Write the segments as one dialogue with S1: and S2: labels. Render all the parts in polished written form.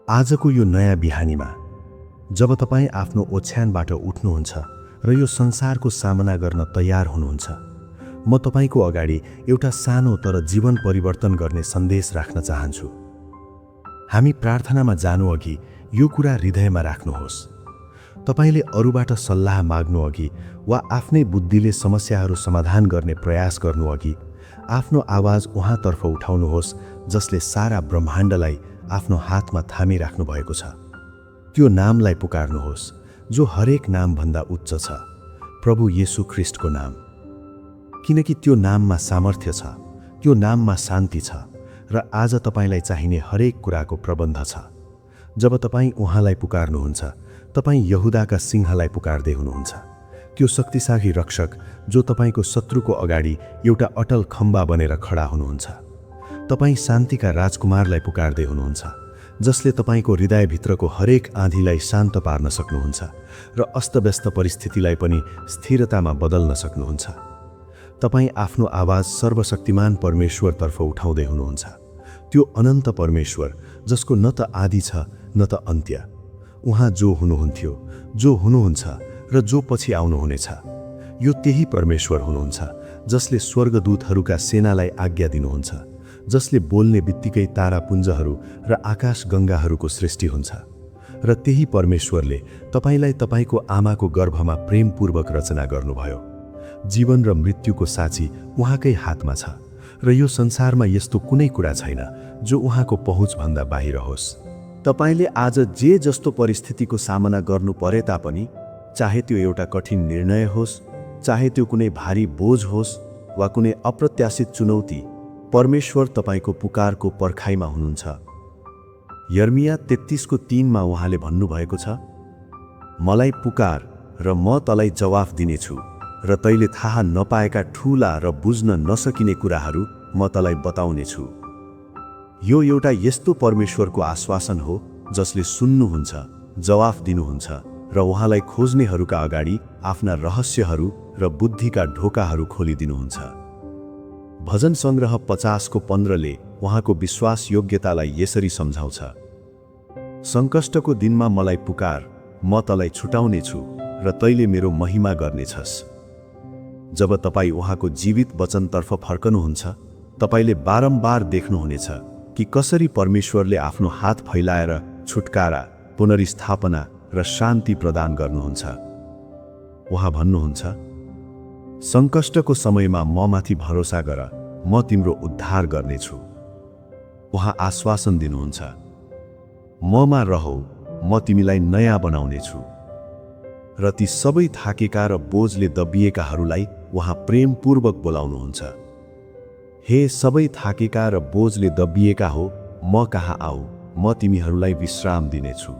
S1: आजको यो नयाँ बिहानीमा जब तपाईँ आफ्नो ओछ्यानबाट उठ्नुहुन्छ र यो संसारको सामना गर्न तयार हुनुहुन्छ, म तपाईँको अगाडि एउटा सानो तर जीवन परिवर्तन गर्ने सन्देश राख्न चाहन्छु। हामी प्रार्थनामा जानुअघि यो कुरा हृदयमा राख्नुहोस्। तपाईँले अरूबाट सल्लाह माग्नुअघि वा आफ्नै बुद्धिले समस्याहरू समाधान गर्ने प्रयास गर्नुअघि आफ्नो आवाज उहाँतर्फ उठाउनुहोस् जसले सारा ब्रह्माण्डलाई आफ्नो हातमा थामिराख्नु भएको छ। त्यो नामलाई पुकार्नुहोस् जो हरेक नामभन्दा उच्च छ, प्रभु येशू ख्रीष्टको नाम। किनकि त्यो नाममा सामर्थ्य छ, त्यो नाममा शान्ति छ र आज तपाईँलाई चाहिने हरेक कुराको प्रबन्ध छ। जब तपाईँ उहाँलाई पुकार्नुहुन्छ, तपाईँ यहुदाका सिंहलाई पुकार्दै हुनुहुन्छ, त्यो शक्तिशाली रक्षक जो तपाईँको शत्रुको अगाडि एउटा अटल खम्बा बनेर खडा हुनुहुन्छ। तपाईँ शान्तिका राजकुमारलाई पुकार्दै हुनुहुन्छ, जसले तपाईँको हृदयभित्रको हरेक आँधीलाई शान्त पार्न सक्नुहुन्छ र अस्तव्यस्त परिस्थितिलाई पनि स्थिरतामा बदल्न सक्नुहुन्छ। तपाईँ आफ्नो आवाज सर्वशक्तिमान परमेश्वरतर्फ उठाउँदै हुनुहुन्छ, त्यो अनन्त परमेश्वर जसको न त आदि छ न त अन्त्य। उहाँ जो हुनुहुन्थ्यो, जो हुनुहुन्छ र जो पछि आउनुहुनेछ, यो त्यही परमेश्वर हुनुहुन्छ जसले स्वर्गदूतहरूका सेनालाई आज्ञा दिनुहुन्छ, जसले बोल्ने बित्तिकै तारापुञ्जहरू र आकाश गङ्गाहरूको सृष्टि हुन्छ। र त्यही परमेश्वरले तपाईँलाई तपाईँको आमाको गर्भमा प्रेमपूर्वक रचना गर्नुभयो। जीवन र मृत्युको साँची उहाँकै हातमा छ र यो संसारमा यस्तो कुनै कुरा छैन जो उहाँको पहुँचभन्दा बाहिर होस्। तपाईँले आज जे जस्तो परिस्थितिको सामना गर्नु परे तापनि, चाहे त्यो एउटा कठिन निर्णय होस्, चाहे त्यो कुनै भारी बोझ होस् वा कुनै अप्रत्याशित चुनौती, परमेश्वर तपाईँको पुकारको पर्खाइमा हुनुहुन्छ। यर्मिया 33:3 उहाँले भन्नुभएको छ, मलाई पुकार र म तँलाई जवाफ दिनेछु र तैले थाहा नपाएका ठूला र बुझ्न नसकिने कुराहरू म तँलाई बताउनेछु। यो एउटा यस्तो परमेश्वरको आश्वासन हो जसले सुन्नुहुन्छ, जवाफ दिनुहुन्छ र उहाँलाई खोज्नेहरूका अगाडि आफ्ना रहस्यहरू र बुद्धिका ढोकाहरू खोलिदिनुहुन्छ। भजन सङ्ग्रह 50:15 उहाँको विश्वास योग्यतालाई यसरी सम्झाउँछ, सङ्कष्टको दिनमा मलाई पुकार, म तँलाई छुटाउनेछु र तैले मेरो महिमा गर्नेछस्। जब तपाईँ उहाँको जीवित वचनतर्फ फर्कनुहुन्छ, तपाईँले बारम्बार देख्नुहुनेछ कि कसरी परमेश्वरले आफ्नो हात फैलाएर छुटकारा, पुनर्स्थापना र शान्ति प्रदान गर्नुहुन्छ। उहाँ भन्नुहुन्छ, सङ्कष्टको समयमा म माथि भरोसा गर, म तिम्रो उद्धार गर्नेछु। उहाँ आश्वासन दिनुहुन्छ, ममा रहो, म तिमीलाई नयाँ बनाउनेछु। र ती सबै थाकेका र बोझले दबिएकाहरूलाई उहाँ प्रेमपूर्वक बोलाउनुहुन्छ, हे सबै थाकेका र बोझले दबिएका हो, म कहाँ आऊ, म तिमीहरूलाई विश्राम दिनेछु।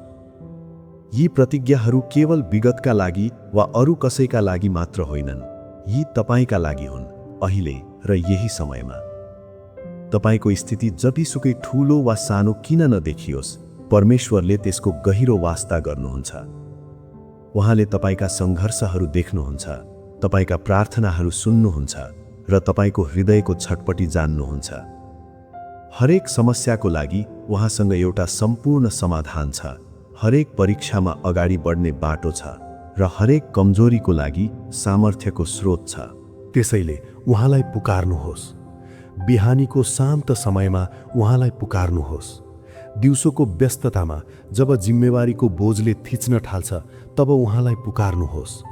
S1: यी प्रतिज्ञाहरू केवल विगतका लागि वा अरू कसैका लागि मात्र होइनन्, यी तपाईँका लागि हुन्, अहिले र यही समयमा। तपाईँको स्थिति जतिसुकै ठूलो वा सानो किन नदेखियोस्, परमेश्वरले त्यसको गहिरो वास्ता गर्नुहुन्छ। उहाँले तपाईँका सङ्घर्षहरू देख्नुहुन्छ, तपाईँका प्रार्थनाहरू सुन्नुहुन्छ र तपाईँको हृदयको छटपटी जान्नुहुन्छ। हरेक समस्याको लागि उहाँसँग एउटा सम्पूर्ण समाधान छ, हरेक परीक्षामा अगाडि बढ्ने बाटो छ र हरेक कमजोरीको लागि सामर्थ्यको स्रोत छ। त्यसैले उहाँलाई पुकार्नुहोस्। बिहानीको शान्त समयमा उहाँलाई पुकार्नुहोस्। दिउँसोको व्यस्ततामा जब जिम्मेवारीको बोझले थिच्न थाल्छ, तब उहाँलाई पुकार्नुहोस्।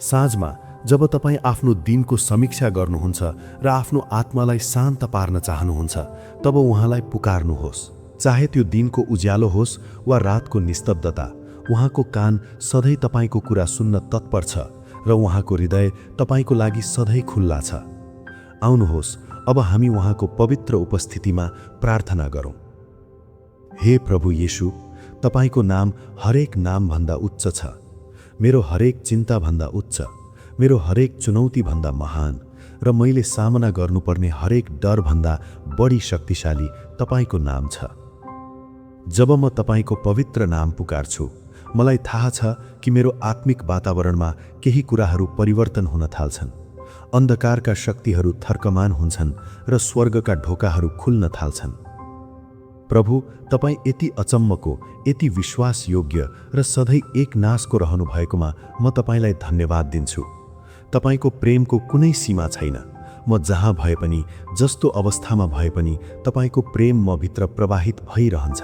S1: साँझमा जब तपाईँ आफ्नो दिनको समीक्षा गर्नुहुन्छ र आफ्नो आत्मालाई शान्त पार्न चाहनुहुन्छ, तब उहाँलाई पुकार्नुहोस्। चाहे त्यो दिनको उज्यालो होस् वा रातको निस्तब्धता, उहाँको कान सधैँ तपाईँको कुरा सुन्न तत्पर छ र उहाँको हृदय तपाईँको लागि सधैँ खुल्ला छ। आउनुहोस्, अब हामी उहाँको पवित्र उपस्थितिमा प्रार्थना गरौँ। हे प्रभु येशू, तपाईँको नाम हरेक नामभन्दा उच्च छ, मेरो हरेक चिन्ताभन्दा उच्च, मेरो हरेक चुनौतीभन्दा महान र मैले सामना गर्नुपर्ने हरेक डरभन्दा बढी शक्तिशाली तपाईँको नाम छ। जब म तपाईँको पवित्र नाम पुकार्छु, मलाई थाहा छ कि मेरो आत्मिक वातावरणमा केही कुराहरू परिवर्तन हुन थाल्छन्। अन्धकारका शक्तिहरू थर्कमान हुन्छन् र स्वर्गका ढोकाहरू खुल्न थाल्छन्। प्रभु, तपाईँ यति अचम्मको, यति विश्वासयोग्य र सधैँ एक नासको रहनु भएकोमा म तपाईँलाई धन्यवाद दिन्छु। तपाईँको प्रेमको कुनै सीमा छैन। म जहाँ भए पनि, जस्तो अवस्थामा भए पनि तपाईँको प्रेम म भित्र प्रवाहित भइरहन्छ।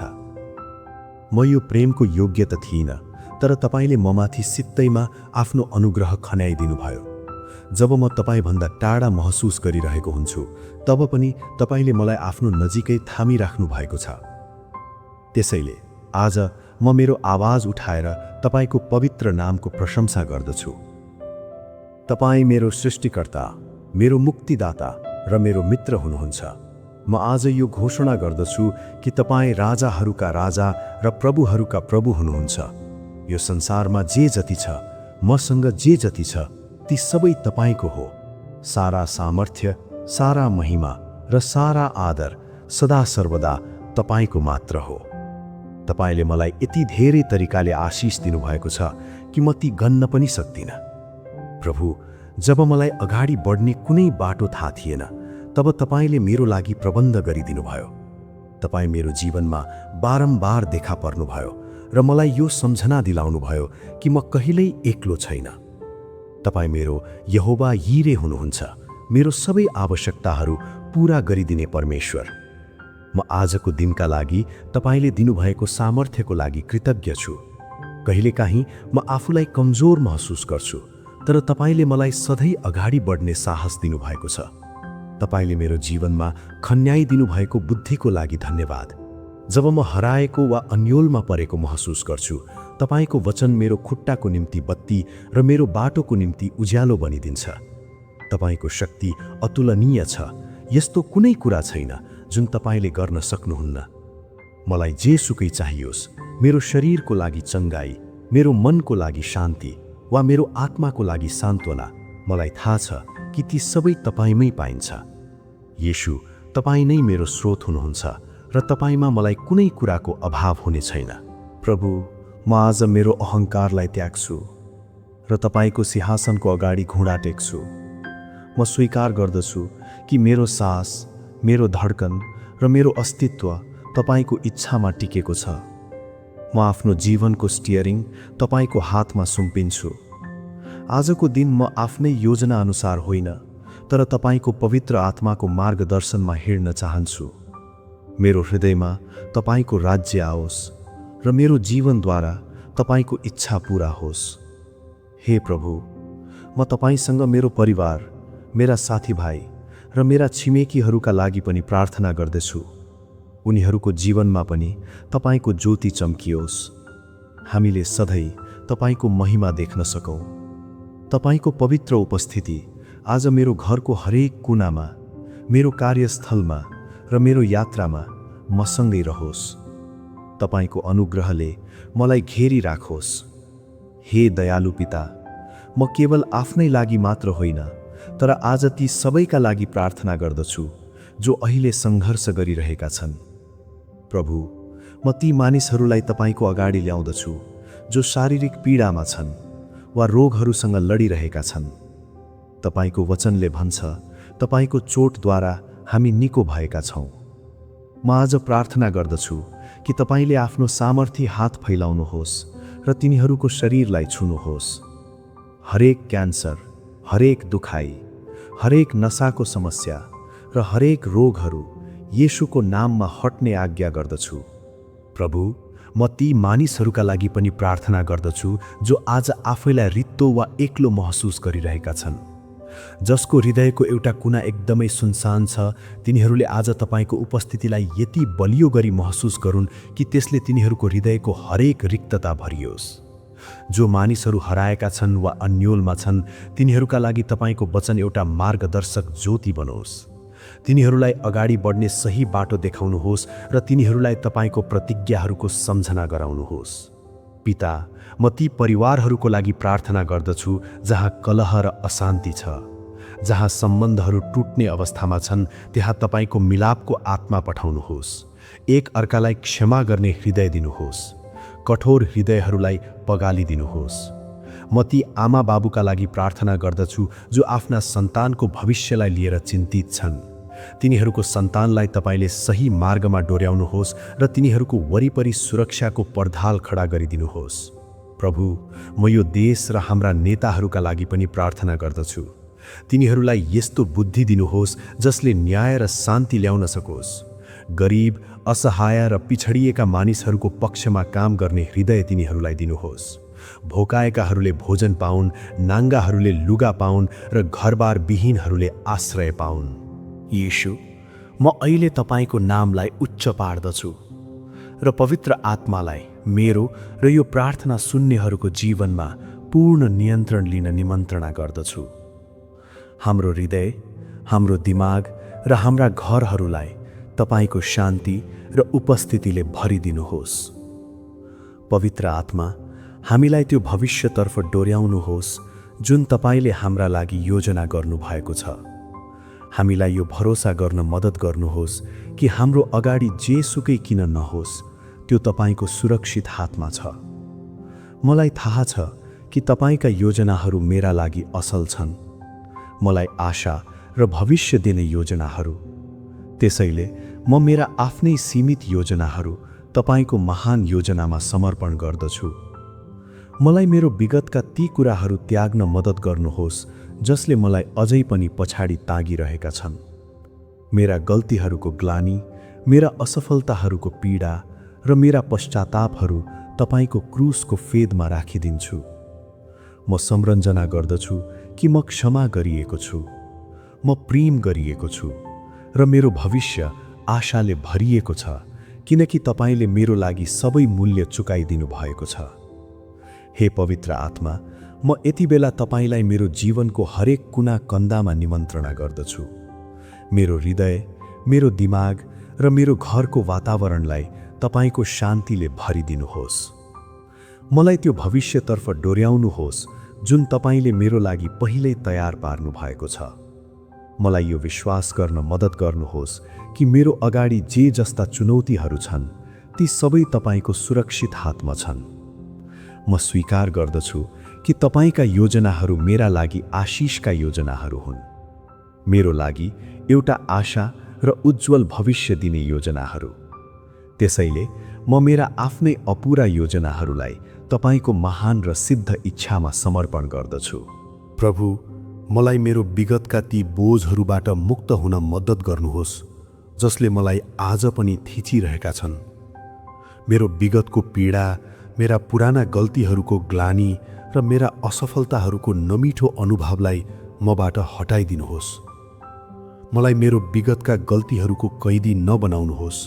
S1: म यो प्रेमको योग्य त थिइनँ, तर तपाईँले ममाथि सित्तैमा आफ्नो अनुग्रह खन्याइदिनुभयो। जब म तपाईँभन्दा टाढा महसुस गरिरहेको हुन्छु, तब पनि तपाईँले मलाई आफ्नो नजिकै थामिराख्नु भएको छ। त्यसैले आज म मेरो आवाज उठाएर तपाईँको पवित्र नामको प्रशंसा गर्दछु। तपाईँ मेरो सृष्टिकर्ता, मेरो मुक्तिदाता र मेरो मित्र हुनुहुन्छ। म आज यो घोषणा गर्दछु कि तपाईँ राजाहरूका राजा र प्रभुहरूका प्रभु हुनुहुन्छ। यो संसारमा जे जति छ, मसँग जे जति छ, ती सबै तपाईँको हो। सारा सामर्थ्य, सारा महिमा र सारा आदर सदा सर्वदा तपाईँको मात्र हो। तपाईँले मलाई यति धेरै तरिकाले आशिष दिनुभएको छ कि म ती गन्न पनि सक्दिनँ। प्रभु, जब मलाई अगाडि बढ्ने कुनै बाटो थाहा थिएन, तब तपाईँले मेरो लागि प्रबन्ध गरिदिनुभयो। तपाईँ मेरो जीवनमा बारम्बार देखा पर्नुभयो र मलाई यो सम्झना दिलाउनुभयो कि म कहिल्यै एक्लो छैन। तपाईँ मेरो यहोवा यिरे हुनुहुन्छ, मेरो सबै आवश्यकताहरू पूरा गरिदिने परमेश्वर। म आजको दिनका लागि तपाईँले दिनुभएको सामर्थ्यको लागि कृतज्ञ छु। कहिलेकाहीँ म आफूलाई कमजोर महसुस गर्छु, तर तपाईँले मलाई सधैँ अगाडि बढ्ने साहस दिनुभएको छ। तपाईँले मेरो जीवनमा खन्याइदिनु भएको बुद्धिको लागि धन्यवाद। जब म हराएको वा अन्योलमा परेको महसुस गर्छु, तपाईँको वचन मेरो खुट्टाको निम्ति बत्ती र मेरो बाटोको निम्ति उज्यालो बनिदिन्छ। तपाईँको शक्ति अतुलनीय छ। यस्तो कुनै कुरा छैन जुन तपाईँले गर्न सक्नुहुन्न। मलाई जे सुकै चाहियोस्, मेरो शरीरको लागि चङ्गाई, मेरो मनको लागि शान्ति वा मेरो आत्माको लागि सान्त्वना, मलाई थाहा छ कि ती सबै तपाईँमै पाइन्छ। येशू, तपाईँ नै मेरो स्रोत हुनुहुन्छ र तपाईँमा मलाई कुनै कुराको अभाव हुने छैन। प्रभु, म आज मेरो अहङ्कारलाई त्याग्छु र तपाईँको सिंहासनको अगाडि घुँडा टेक्छु। म स्वीकार गर्दछु कि मेरो सास, मेरो धड्कन र मेरो अस्तित्व तपाईँको इच्छामा टिकेको छ। म आफ्नो जीवनको स्टियरिङ तपाईँको हातमा सुम्पिन्छु। आजको दिन म आफ्नै योजना अनुसार होइन, तर तपाईँको पवित्र आत्माको मार्गदर्शनमा हिँड्न चाहन्छु। मेरो हृदयमा तपाईँको राज्य आओस् र मेरो जीवनद्वारा तपाईँको इच्छा पूरा होस्। हे प्रभु, म तपाईँसँग मेरो परिवार, मेरा साथीभाइ र मेरा छिमेकीहरूका लागि पनि प्रार्थना गर्दछु। उनीहरूको जीवनमा पनि तपाईँको ज्योति चम्कियोस्। हामीले सधैँ तपाईँको महिमा देख्न सकौँ। तपाईँको पवित्र उपस्थिति आज मेरो घरको हरेक कुनामा, मेरो कार्यस्थलमा र मेरो यात्रामा मसँगै रहोस्। तपाईँको अनुग्रहले मलाई घेरी राखोस्। हे दयालु पिता, म केवल आफ्नै लागि मात्र होइन, तर आज ती सबैका लागि प्रार्थना गर्दछु जो अहिले सङ्घर्ष गरिरहेका छन्। प्रभु, म ती मानिसहरूलाई तपाईँको अगाडि ल्याउँदछु जो शारीरिक पीडामा छन् वा रोगहरूसँग लडिरहेका छन्। तपाईँको वचनले भन्छ, तपाईँको चोटद्वारा हामी निको भएका छौँ। म आज प्रार्थना गर्दछु कि तपाईँले आफ्नो सामर्थी हात फैलाउनुहोस् र तिनीहरूको शरीरलाई छुनुहोस्। हरेक क्यान्सर, हरेक दुखाइ, हरेक नसाको समस्या र हरेक रोगहरू येशूको नाममा हट्ने आज्ञा गर्दछु। प्रभु, म ती मानिसहरूका लागि पनि प्रार्थना गर्दछु जो आज आफैलाई रित्तो वा एक्लो महसुस गरिरहेका छन्, जसको हृदयको एउटा कुना एकदमै सुनसान छ। तिनीहरूले आज तपाईँको उपस्थितिलाई यति बलियो गरी महसुस गरून् कि त्यसले तिनीहरूको हृदयको हरेक रिक्तता भरियोस्। जो मानिसहरू हराएका छन् वा अन्योलमा छन्, तिनीहरूका लागि तपाईँको वचन एउटा मार्गदर्शक ज्योति बनोस्। तिनीहरूलाई अगाडि बढ्ने सही बाटो देखाउनुहोस् र तिनीहरूलाई तपाईँको प्रतिज्ञाहरूको सम्झना गराउनुहोस्। पिता, म ती परिवारहरूको लागि प्रार्थना गर्दछु जहाँ कलह र अशान्ति छ, जहाँ सम्बन्धहरू टुट्ने अवस्थामा छन्, त्यहाँ तपाईँको मिलापको आत्मा पठाउनुहोस्। एक अर्कालाई क्षमा गर्ने हृदय दिनुहोस्। कठोर हृदयहरूलाई पगालिदिनुहोस्। म ती आमा बाबुका लागि प्रार्थना गर्दछु जो आफ्ना सन्तानको भविष्यलाई लिएर चिन्तित छन्। तिनीहरूको सन्तानलाई तपाईँले सही मार्गमा डोर्याउनुहोस् र तिनीहरूको वरिपरि सुरक्षाको पर्धाल खडा गरिदिनुहोस्। प्रभु, म यो देश र हाम्रा नेताहरूका लागि पनि प्रार्थना गर्दछु। तिनीहरूलाई यस्तो बुद्धि दिनुहोस् जसले न्याय र शान्ति ल्याउन सकोस्। गरिब, असहाय र पिछडिएका मानिसहरूको पक्षमा काम गर्ने हृदय तिनीहरूलाई दिनुहोस्। भोकाएकाहरूले भोजन पाउन्, नाङ्गाहरूले लुगा पाउन् र घरबार विहीनहरूले आश्रय पाउन्।
S2: येशू, म अहिले तपाईँको नामलाई उच्च पार्दछु र पवित्र आत्मालाई मेरो र यो प्रार्थना सुन्नेहरूको जीवनमा पूर्ण नियन्त्रण लिन निमन्त्रणा गर्दछु। हाम्रो हृदय, हाम्रो दिमाग र हाम्रा घरहरूलाई तपाईँको शान्ति र उपस्थितिले भरिदिनुहोस्। पवित्र आत्मा, हामीलाई त्यो भविष्यतर्फ डोर्याउनुहोस् जुन तपाईँले हाम्रा लागि योजना गर्नुभएको छ। हामीलाई यो भरोसा गर्न मद्दत गर्नुहोस् कि हाम्रो अगाडि जेसुकै किन नहोस्, त्यो तपाईँको सुरक्षित हातमा छ। मलाई थाहा छ कि तपाईँका योजनाहरू मेरा लागि असल छन्। मलाई आशा र भविष्य दिने योजनाहरू। त्यसैले म मेरा आफ्नै सीमित योजनाहरू तपाईँको महान योजनामा समर्पण गर्दछु। मलाई मेरो विगतका ती कुराहरू त्याग्न मद्दत गर्नुहोस् जसले मलाई अझै पनि पछाडि तागिरहेका छन्। मेरा गल्तीहरूको ग्लानी, मेरा असफलताहरूको पीडा र मेरा पश्चातापहरू तपाईँको क्रुसको फेदमा राखिदिन्छु। म सम्झना गर्दछु कि म क्षमा गरिएको छु, म प्रेम गरिएको छु र मेरो भविष्य आशाले भरिएको छ, किनकि तपाईँले मेरो लागि सबै मूल्य चुकाइदिनु भएको छ। हे पवित्र आत्मा, म यति बेला तपाईँलाई मेरो जीवनको हरेक कुना कन्दामा निमन्त्रणा गर्दछु। मेरो हृदय, मेरो दिमाग र मेरो घरको वातावरणलाई तपाईँको शान्तिले भरिदिनुहोस्। मलाई त्यो भविष्यतर्फ डोर्याउनुहोस् जुन तपाईँले मेरो लागि पहिल्यै तयार पार्नु भएको छ। मलाई यो विश्वास गर्न मद्दत गर्नुहोस् कि मेरो अगाडि जे जस्ता चुनौतीहरू छन्, ती सबै तपाईँको सुरक्षित हातमा छन्। म स्वीकार गर्दछु कि तपाईँका योजनाहरू मेरा लागि आशिषका योजनाहरू हुन्, मेरो लागि एउटा आशा र उज्जवल भविष्य दिने योजनाहरू। त्यसैले म मेरा आफ्नै अपुरा योजनाहरूलाई तपाईँको महान र सिद्ध इच्छामा समर्पण गर्दछु। प्रभु, मलाई मेरो विगतका ती बोझहरूबाट मुक्त हुन मद्दत गर्नुहोस् जसले मलाई आज पनि थिचिरहेका छन्। मेरो विगतको पीडा, मेरा पुराना गल्तीहरूको ग्लानी र मेरा असफलताहरूको नमिठो अनुभवलाई मबाट हटाइदिनुहोस्। मलाई मेरो विगतका गल्तीहरूको कैदी नबनाउनुहोस्।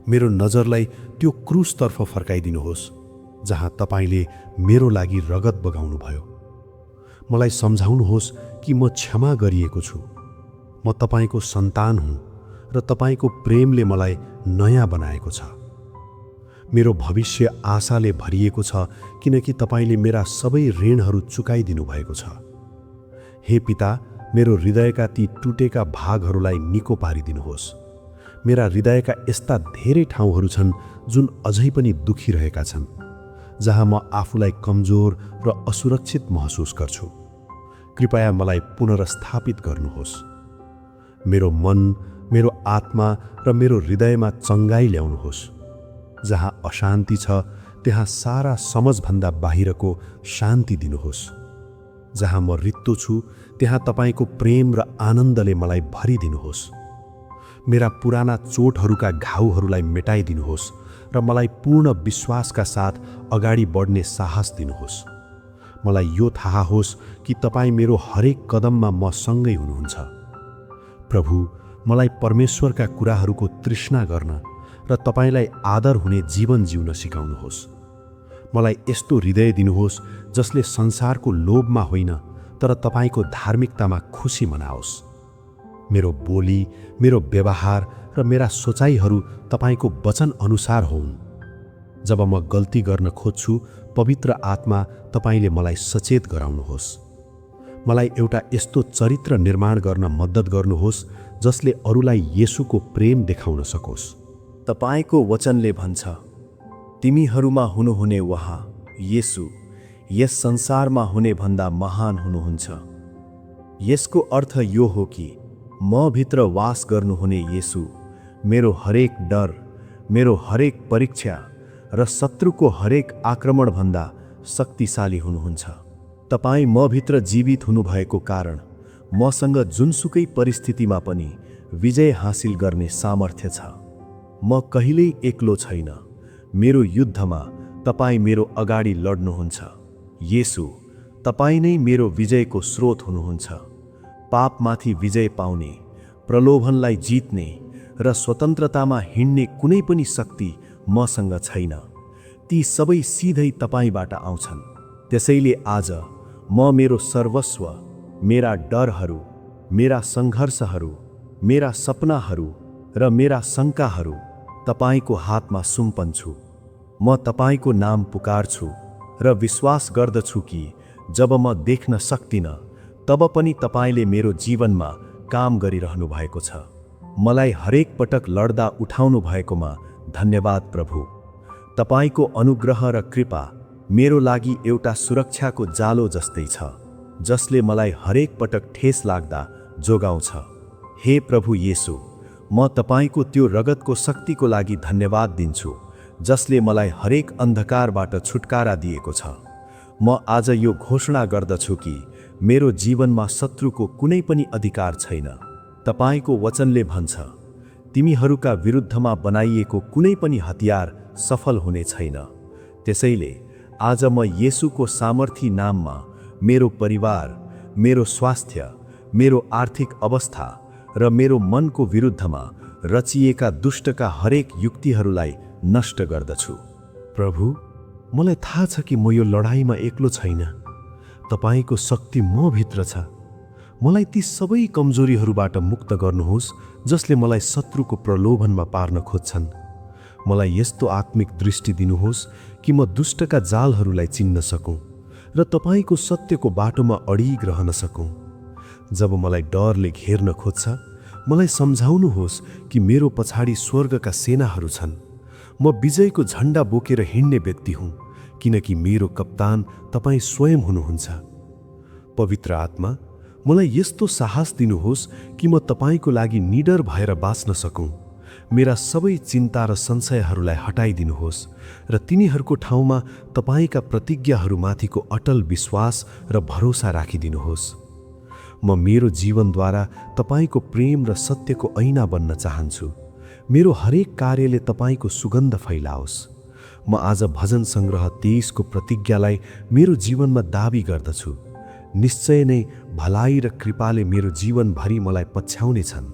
S2: मेरो नजरलाई त्यो क्रुसतर्फ फर्काइदिनुहोस् जहाँ तपाईँले मेरो लागि रगत बगाउनुभयो। मलाई सम्झाउनुहोस् कि म क्षमा गरिएको छु, म तपाईँको सन्तान हुँ र तपाईँको प्रेमले मलाई नयाँ बनाएको छ। मेरो भविष्य आशाले भरिएको छ किनकि तपाईँले मेरा सबै ऋणहरू चुकाइदिनु भएको छ। हे पिता, मेरो हृदयका ती टुटेका भागहरूलाई निको पारिदिनुहोस्। मेरा हृदयका यस्ता धेरै ठाउँहरू छन् जुन अझै पनि दुखिरहेका छन्, जहाँ म आफूलाई कमजोर र असुरक्षित महसुस गर्छु। कृपया मलाई पुनर्स्थापित गर्नुहोस्। मेरो मन, मेरो आत्मा र मेरो हृदयमा चङ्गाई ल्याउनुहोस्। जहाँ अशान्ति छ त्यहाँ सारा समझभन्दा बाहिरको शान्ति दिनुहोस्। जहाँ म रित्तो छु त्यहाँ तपाईँको प्रेम र आनन्दले मलाई भरिदिनुहोस्। मेरा पुराना चोटहरूका घाउहरूलाई मेटाइदिनुहोस् र मलाई पूर्ण विश्वासका साथ अगाडि बढ्ने साहस दिनुहोस्। मलाई यो थाहा होस् कि तपाईँ मेरो हरेक कदममा मसँगै हुनुहुन्छ। प्रभु, मलाई परमेश्वरका कुराहरूको तृष्णा गर्न र तपाईँलाई आदर हुने जीवन जिउन सिकाउनुहोस्। मलाई यस्तो हृदय दिनुहोस् जसले संसारको लोभमा होइन तर तपाईँको धार्मिकतामा खुसी मनाओस्। मेरो बोली, मेरो व्यवहार र मेरा सोचाइहरू तपाईँको वचन अनुसार होउन्। जब म गल्ती गर्न खोज्छु, पवित्र आत्मा तपाईँले मलाई सचेत गराउनुहोस्। मलाई एउटा यस्तो चरित्र निर्माण गर्न मद्दत गर्नुहोस् जसले अरूलाई येशूको प्रेम देखाउन सकोस्। तपाईँको वचनले भन्छ, तिमीहरूमा हुनुहुने उहाँ येशू यस संसारमा हुने भन्दा महान हुनुहुन्छ। यसको अर्थ यो हो कि म भित्र वास गर्नुहुने येशू मेरो हरेक डर, मेरो हरेक परीक्षा र शत्रुको हरेक आक्रमणभन्दा शक्तिशाली हुनुहुन्छ। तपाईँ म भित्र जीवित हुनुभएको कारण मसँग जुनसुकै परिस्थितिमा पनि विजय हासिल गर्ने सामर्थ्य छ। म कहिल्यै एक्लो छैन। मेरो युद्धमा तपाईँ मेरो अगाडि लड्नुहुन्छ। येशू, तपाईँ नै मेरो विजयको स्रोत हुनुहुन्छ। पापमाथि विजय पाउने, प्रलोभनलाई जित्ने र स्वतन्त्रतामा हिँड्ने कुनै पनि शक्ति मसँग छैन। ती सबै सिधै तपाईबाट आउँछन्। त्यसैले आज म मेरो सर्वस्व, मेरा डरहरू, मेरा सङ्घर्षहरू, मेरा सपनाहरू र मेरा शङ्काहरू तपाईको हातमा सुम्पन्छु। म तपाईको नाम पुकार्छु र विश्वास गर्दछु कि जब म देख्न सक्दिनँ तब पनि तपाईले मेरो जीवनमा काम गरिरहनु भएको छ। मलाई हरेक पटक लड्दा उठाउनु भएकोमा धन्यवाद प्रभु। तपाईको अनुग्रह र कृपा मेरो लागि एउटा सुरक्षाको जालो जस्तै छ, जसले मलाई हरेक पटक ठेस लाग्दा जोगाउँछ। हे प्रभु येशू, म तपाईको त्यो रगतको शक्तिको लागि धन्यवाद दिन्छु, जसले मलाई हरेक अन्धकारबाट छुटकारा दिएको छ। म आज यो घोषणा गर्दछु कि मेरो जीवनमा शत्रुको कुनै पनि अधिकार छैन। तपाईको वचनले भन्छ, तिमीहरूका विरुद्धमा बनाइएको कुनै पनि हतियार सफल हुने छैन। त्यसैले आज म येशूको सामर्थी नाममा मेरो परिवार, मेरो स्वास्थ्य, मेरो आर्थिक अवस्था र मेरो मनको विरुद्धमा रचिएका दुष्टका हरेक युक्तिहरूलाई नष्ट गर्दछु। प्रभु, मलाई थाहा छ कि म यो लडाईँमा एक्लो छैन। तपाईको शक्ति म भित्र छ। मलाई ती सबै कमजोरीहरूबाट मुक्त गर्नुहोस् जसले मलाई शत्रुको प्रलोभनमा पार्न खोज्छन्। मलाई यस्तो आत्मिक दृष्टि दिनुहोस् कि म दुष्टका जालहरूलाई चिन्न सकूँ र तपाईको सत्यको बाटोमा अडिग रहन सकूँ। जब मलाई डरले घेर्न खोज्छ, मलाई सम्झाउनुहोस् कि मेरो पछाडि स्वर्गका सेनाहरू छन्। म विजयको झण्डा बोकेर हिँड्ने व्यक्ति हुँ, किनकि मेरो कप्तान तपाईँ स्वयं हुनुहुन्छ। पवित्र आत्मा, मलाई यस्तो साहस दिनुहोस् कि म तपाईको लागि निडर भएर बाँच्न सकूँ। मेरा सबै चिन्ता र संशयहरूलाई हटाइदिनुहोस् र तिनीहरूको ठाउँमा तपाईका प्रतिज्ञाहरूमाथिको अटल विश्वास र भरोसा राखिदिनुहोस्। म मेरो जीवनद्वारा तपाईको प्रेम र सत्यको ऐना बन्न चाहन्छु। मेरो हरेक कार्यले तपाईको सुगन्ध फैलाओस्। म आज भजन सङ्ग्रह 23 को प्रतिज्ञालाई मेरो जीवनमा दाबी गर्दछु। निश्चय नै भलाइ र कृपाले मेरो जीवनभरि मलाई पछ्याउने छन्।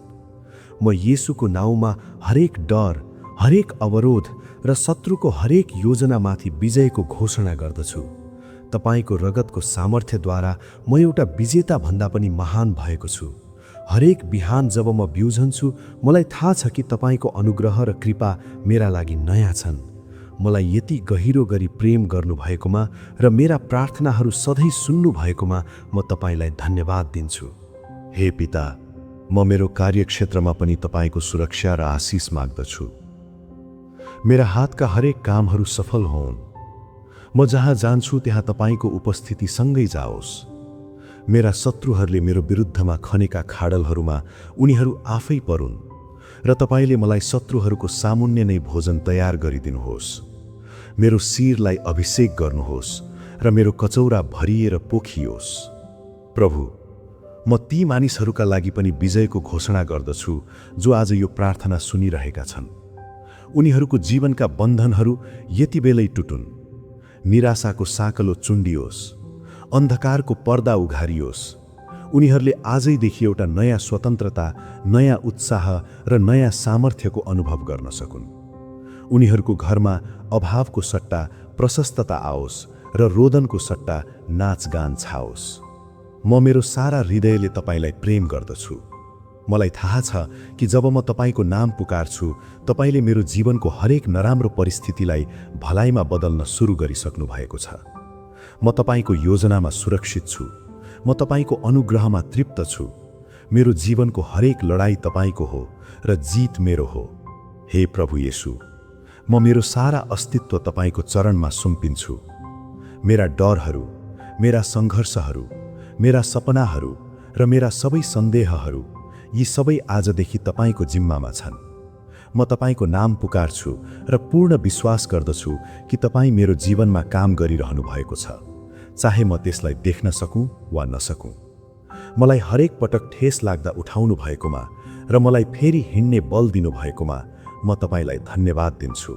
S2: म येशूको नाउँमा हरेक डर, हरेक अवरोध र शत्रुको हरेक योजनामाथि विजयको घोषणा गर्दछु। तपाईको रगतको सामर्थ्यद्वारा म एउटा विजेता भन्दा पनि महान भएको छु। हरेक बिहान जब म बिउझन्छु, मलाई थाहा छ कि तपाईको अनुग्रह र कृपा मेरा लागि नयाँ छन्। मलाई यति गहिरो गरी प्रेम गर्नुभएकोमा र मेरा प्रार्थनाहरू सधैँ सुन्नु भएकोमा म तपाईलाई धन्यवाद दिन्छु। हे पिता, म मेरो कार्यक्षेत्रमा पनि तपाईको सुरक्षा र आशिष माग्दछु। मेरा हातका हरेक कामहरू सफल होऊन्। म जहाँ जान्छु त्यहाँ तपाईको उपस्थिति सँगै जाओस्। मेरा शत्रुहरूले मेरो विरुद्धमा खनेका खाडलहरूमा उनीहरू आफै परुन् र तपाईले मलाई शत्रुहरूको सामुन्ने नै भोजन तयार गरिदिनुहोस्। मेरो शिरलाई अभिषेक गर्नुहोस् र मेरो कचौरा भरिएर पोखियोस्। प्रभु, म ती मानिसहरूका लागि पनि विजयको घोषणा गर्दछु जो आज यो प्रार्थना सुनिरहेका छन्। उनीहरूको जीवनका बन्धनहरू यति बेलै टुटुन्। निराशाको साकलो चुन्डियोस्, अन्धकारको पर्दा उघारियोस्। उनीहरूले आजैदेखि एउटा नयाँ स्वतन्त्रता, नयाँ उत्साह र नयाँ सामर्थ्यको अनुभव गर्न सकुन्। उनीहरूको घरमा अभावको सट्टा प्रशस्तता आओस् र रोदनको सट्टा नाचगान छाओस्। म मेरो सारा हृदयले तपाईलाई प्रेम गर्दछु। मलाई थाहा छ कि जब म तपाईको नाम पुकार्छु, तपाईले मेरो जीवनको हरेक नराम्रो परिस्थितिलाई भलाइमा बदल्न सुरु गरिसक्नु भएको छ। म तपाईको योजनामा सुरक्षित छु। म तपाईको अनुग्रहमा तृप्त छु। मेरो जीवनको हरेक लडाई तपाईको हो र जित मेरो हो। हे प्रभु येशू, म मेरो सारा अस्तित्व तपाईको चरणमा सुम्पिन्छु। मेरा डरहरू, मेरा सङ्घर्षहरू, मेरा सपनाहरू र मेरा सबै सन्देहहरू
S1: यी सबै आजदेखि तपाईँको जिम्मामा छन्। म तपाईँको नाम पुकार्छु र पूर्ण विश्वास गर्दछु कि तपाईँ मेरो जीवनमा काम गरिरहनु भएको छ, चाहे म त्यसलाई देख्न सकूँ वा नसकूँ। मलाई हरेक पटक ठेस लाग्दा उठाउनु भएकोमा र मलाई फेरि हिँड्ने बल दिनुभएकोमा म तपाईँलाई धन्यवाद दिन्छु।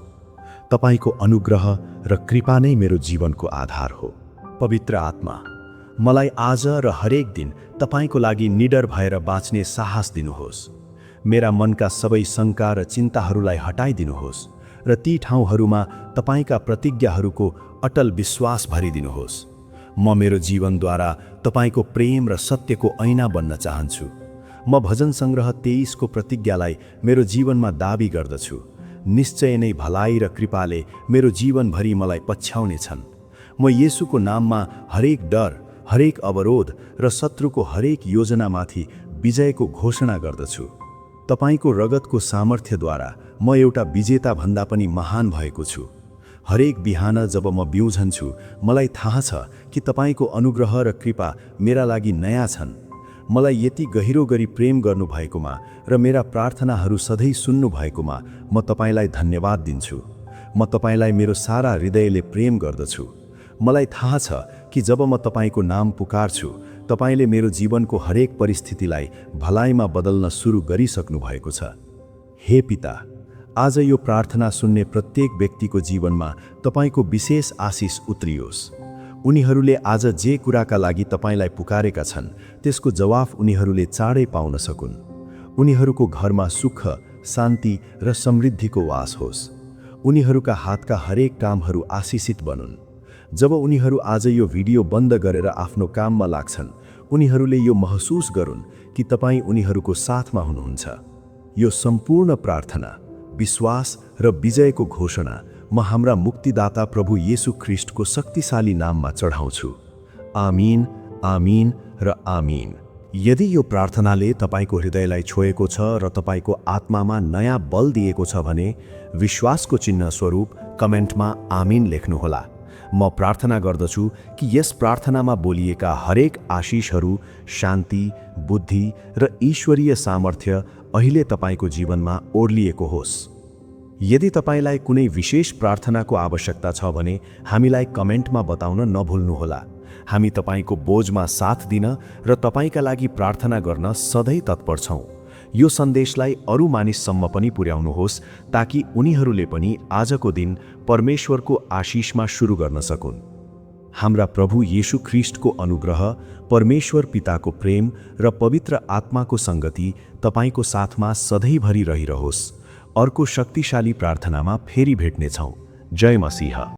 S1: तपाईँको अनुग्रह र कृपा नै मेरो जीवनको आधार हो।
S2: पवित्र आत्मा, मलाई आज र हरेक दिन तपाईँको लागि निडर भएर बाँच्ने साहस दिनुहोस्। मेरा मनका सबै शङ्का र चिन्ताहरूलाई हटाइदिनुहोस् र ती ठाउँहरूमा तपाईँका प्रतिज्ञाहरूको अटल विश्वास भरिदिनुहोस्। म मेरो जीवनद्वारा तपाईँको प्रेम र सत्यको ऐना बन्न चाहन्छु। म भजन सङ्ग्रह 23 को प्रतिज्ञालाई मेरो जीवनमा दाबी गर्दछु। निश्चय नै भलाइ र कृपाले मेरो जीवनभरि मलाई पछ्याउनेछन्। म येशूको नाममा हरेक डर, हरेक अवरोध र शत्रुको हरेक योजनामाथि विजयको घोषणा गर्दछु। तपाईँको रगतको सामर्थ्यद्वारा म एउटा विजेता भन्दा पनि महान भएको छु। हरेक बिहान जब म बिउझन्छु, मलाई थाहा छ कि तपाईँको अनुग्रह र कृपा मेरा लागि नयाँ छन्। मलाई यति गहिरो गरी प्रेम गर्नुभएकोमा र मेरा प्रार्थनाहरू सधैँ सुन्नु भएकोमा म तपाईँलाई धन्यवाद दिन्छु। म तपाईँलाई मेरो सारा हृदयले प्रेम गर्दछु। मलाई थाहा छ कि जब म तपाईँको नाम पुकार्छु, तपाईँले मेरो जीवनको हरेक परिस्थितिलाई भलाइमा बदल्न सुरु गरिसक्नु भएको छ। हे पिता, आज यो प्रार्थना सुन्ने प्रत्येक व्यक्तिको जीवनमा तपाईँको विशेष आशिष उत्रियोस्। उनीहरूले आज जे कुराका लागि तपाईँलाई पुकारेका छन्, त्यसको जवाफ उनीहरूले चाँडै पाउन सकुन्। उनीहरूको घरमा सुख, शान्ति र समृद्धिको वास होस्। उनीहरूका हातका हरेक कामहरू आशिषित बनुन्। जब उनीहरू आज यो भिडियो बन्द गरेर आफ्नो काममा लाग्छन्, उनीहरूले यो महसुस गरून् कि तपाईँ उनीहरूको साथमा हुनुहुन्छ। यो सम्पूर्ण प्रार्थना, विश्वास र विजयको घोषणा म हाम्रा मुक्तिदाता प्रभु येशू ख्रीष्टको शक्तिशाली नाममा चढाउँछु। आमीन, आमीन र आमीन। यदि यो प्रार्थनाले तपाईँको हृदयलाई छोएको छ र तपाईँको आत्मामा नयाँ बल दिएको छ भने विश्वासको चिन्ह स्वरूप कमेन्टमा आमीन लेख्नुहोला। म प्रार्थना गर्दछु कि यस प्रार्थनामा बोलिएका हरेक आशिषहरू, शान्ति, बुद्धि र ईश्वरीय सामर्थ्य अहिले तपाईँको जीवनमा ओर्लिएको होस्। यदि तपाईँलाई कुनै विशेष प्रार्थनाको आवश्यकता छ भने हामीलाई कमेन्टमा बताउन नभुल्नुहोला। हामी तपाईँको बोझमा साथ दिन र तपाईँका लागि प्रार्थना गर्न सधैँ तत्पर छौँ। यो सन्देशलाई अरू मानिससम्म पनि पुर्याउनुहोस् ताकि उनीहरूले पनि आजको दिन परमेश्वरको आशिषमा सुरु गर्न सकुन्। हाम्रा प्रभु येशू ख्रीष्टको अनुग्रह, परमेश्वर पिताको प्रेम र पवित्र आत्माको सङ्गति तपाईँको साथमा सधैँभरि रहिरहोस्। अर्को शक्तिशाली प्रार्थनामा फेरि भेट्नेछौँ। जय मसीह।